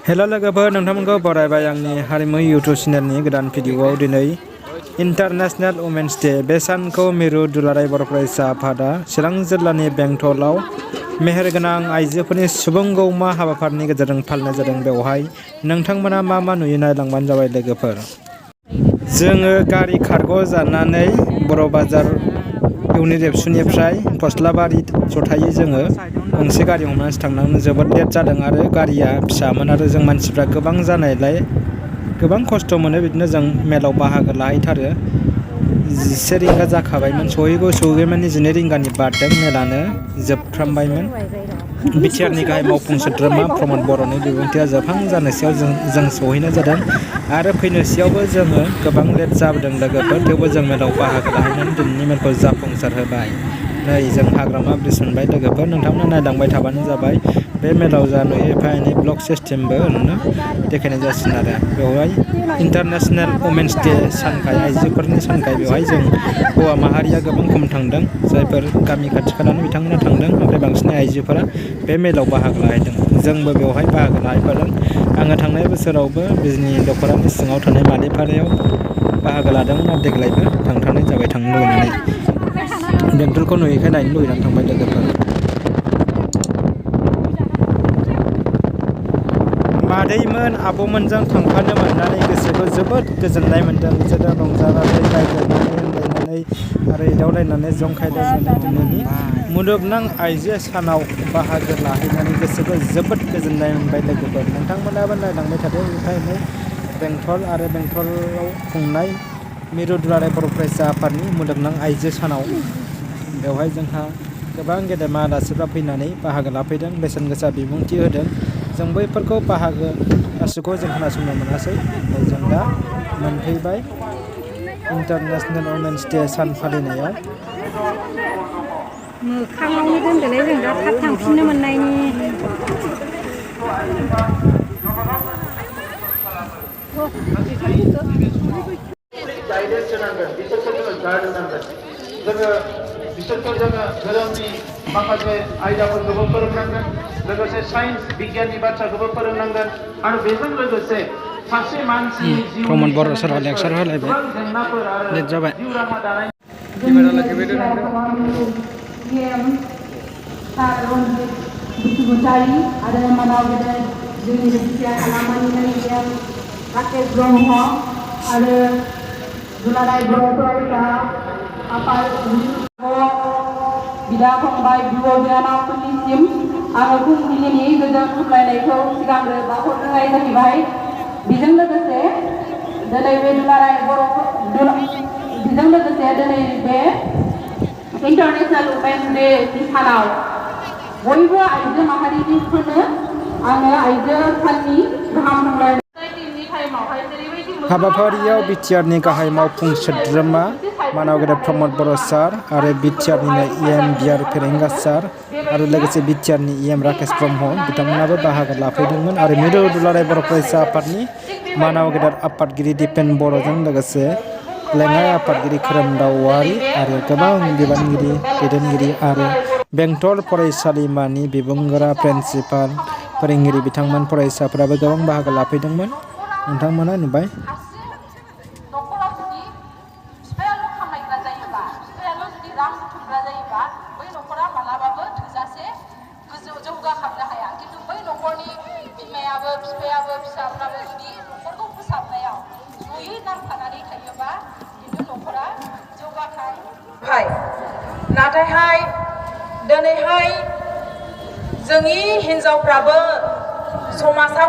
हेल' लोगोफोर, नोंथांमोनखौ बरायबाय आंनि हारिमु इउटुब चेनेलनि गोदान भिडिअआव। दिनै इन्टारनेशनेल वुमेन्स डे बे सानखौ मिरु दुलाराय बर' फरायसा आफादा चिरां जिल्लानि बेंटलाव मेहेरगोनां आइजोफोरनि सुबुंगौमा हाबाफारिनि गेजेरजों फालिनाय जादों। बेवहाय नोंथांमोना मा मा नुयो नायलांबानो जाबाय लोगोफोर। जोङो गारि खारग' जानानै बर' बाजार इउनिट एबसुनिफ्राय फस्लाबारि जथायै जोङो गंसे गारि हमनानैसो थांनांनो जोबोद लेट जादों आरो गारिया फिसामोन आरो जों मानसिफ्रा गोबां जानायलाय गोबां खस्थ' मोनो। बिदिनो जों मेलाव बाहागो लाहैथारो। 11 रिंगा जाखाबायमोन, सहैगौमानि 12 रिंगानि बारदों, मेलानो जोबफ्रामबायमोन। बिटिआरनि गाहाय मावफुं सोद्रोमा प्रमद बर'नि बिबुंथिया जोबहां जानोसैयाव जों सहैनाय जादों आरो फैनोसैयावबो जोङो गोबां लेट जाबोदों लोगोफोर। थेवबो जों मेलाव बाहागो लाहैनानै दिनैनि मेलखौ जाफुंसार होबाय। नै जों हाग्रामा ब्रिज मोनबाय लोगोफोर, नोंथांमोना नायलांबाय थाबानो जाबाय। बे मेलाव जा नुयो एफा एनै ब्लग सिस्टेमबो ओरैनो देखायनाय जासिगोन आरो बेवहाय इन्टारनेशनेल वुमेन्स डे सानखाय, आइजोफोरनि सानखाय बेवहाय जों हौवा माहारिया गोबां खम थांदों। जायफोर गामि खाथि खालानि बिथांमोना थांदों, नाथाय बांसिन आइजोफोरा बे मेलाव बाहागो लाहैदों। जोंबो बेवहाय बाहागो लाहैफादों। आङो थांनाय बोसोरावबो बिजनि दख'रानि सिङाव थानाय मालिपारायाव बाहागो लादोंमोन आरो देग्लायबो थांथारनाय जाबाय थांनो लुबैनानै। बेंटलखौ नुयैखाय नायनो लुबैनानै थांबाय लोगोफोर। मादैमोन आब'मोनजों थांफानो मोननानै गोसोखौ जोबोद गोजोननाय मोन्दों। बिसोरो रंजानानै रायज्लायनानै होनलायनानै आरो एदावलायनानै जंखायलायनानै दिनैनि मुलुगनां आइजो सानाव बाहागो लाहैनानै गोसोखौ जोबोद गोजोननाय मोनबाय लोगोफोर। नोंथांमोनाबो नायलांबाय थादों एफा एनै बेंटल आरो बेंटलाव खुंनाय मिरु दुलाराय बर' फरायसा आफादनि मुलुगनां आइजो सानाव। बेवहाय जोंहा गोबां गेदेमा आलासिफ्रा फैनानै बाहागो लाफैदों, बेसेन गोसा बिबुंथि होदों। जों बैफोरखौ बाहागो गासैखौबो जों खोनासंनो मोनासै। जों दा मोनफैबाय इन्टारनेशनेल वुमेन्स डे सान फालिनायाव। मोखाङावनो दोनदोलै, जों दा थाब थांफिननो मोननायनि। गाइडेन्स होनांगोन, बिसोरखौ जोङो गार्ड होनांगोन। बिसोरखौ जोङो धोरोमनि माखासे आयदाफोरखौबो फोरोंनांगोन, लोगोसे साइन्स बिगियाननि बाथ्राखौबो फोरोंनांगोन आरो बेजों लोगोसे सासे मानसिनि जिउनि प्रमद बर' सारा चेलेन्जेसफोर, लेक्सार होलायबाय, गोबां जेंनाफोर आरो लेट जाबाय। जिउ राहा दानाय आरो मानाव गेदेर जोंनि बिटिआर हालामानिनो राकेश ब्रह्म आरो दुलाराय बर' फरायसा आफाद बिदा फंबाय बिब' बिनानावफोरनिसिम आङो फुंबिलिनि गोजोन हामलायनायखौ सिगांग्रो बावहरनाय जाहैबाय। बेजों लोगोसे दिनै बे इन्टारनेशनेल वुमेन्स डे सानाव बयबो आइजो माहारिफोरनो आङो आइजो साननि गाहाम हामलायनाय। हाबाफारियाव बिटिआरनि गाहाय मावफुं सोद्रोमा मानाव गेदेर प्रमद बर' सार आरो बिटिआरनिनो इएम बिआर फेरेंगा सार आरो लोगोसे बिटिआरनि इएम राकेश ब्रह्म बिथांमोनाबो बाहागो लाफैदोंमोन। आरो मिरु दुलाराय बर' फरायसा आफादनि मानाव गेदेर आफादगिरि दिपेन बर'जों लोगोसे लेङाइ आफादगिरि खोरोमदाव औवारि आरो गोबां बिबानगिरि, दैदेनगिरि आरो बेंटल फरायसालिमानि बिबुंगोरा, प्रिन्सिपाल, फोरोंगिरि बिथांमोन, फरायसाफोराबो गोबां बाहागो लाफैदोंमोन। नोंथांमोना नुबाय। न'खराव जुदि बिफायाल' खामायग्रा जायोबा, बिफायाल' जुदि रां बुथुमग्रा जायोबा, बै न'खरा मालाबाबो थोजासे गोजौ जौगाखांनो हाया। खिन्थु बै न'खरनि बिमायाबो, बिफायाबो, फिसाफ्राबो जुदि न'खरखौ फोसाबनायाव जयै नांफानानै थायोबा, खिन्थु न'खरा जौगाखांबाय। नाथायहाय दिनैहाय जोंनि हिन्जावफ्राबो समाजाव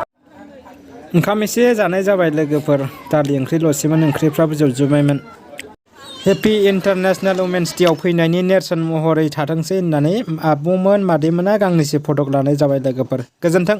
ओंखाम एसे जानाय जाबाय लोगोफोर। दालि ओंख्रिल'सैमोन, ओंख्रिफ्राबो जोबजोबबायमोन। हेपि इन्टारनेशनेल वुमेन्स डेआव फैनायनि नेरसोन महरै थाथोंसै होननानै आब'मोन मादैमोना गांनैसो फट' लानाय जाबाय लोगोफोर। गोजोन्थों।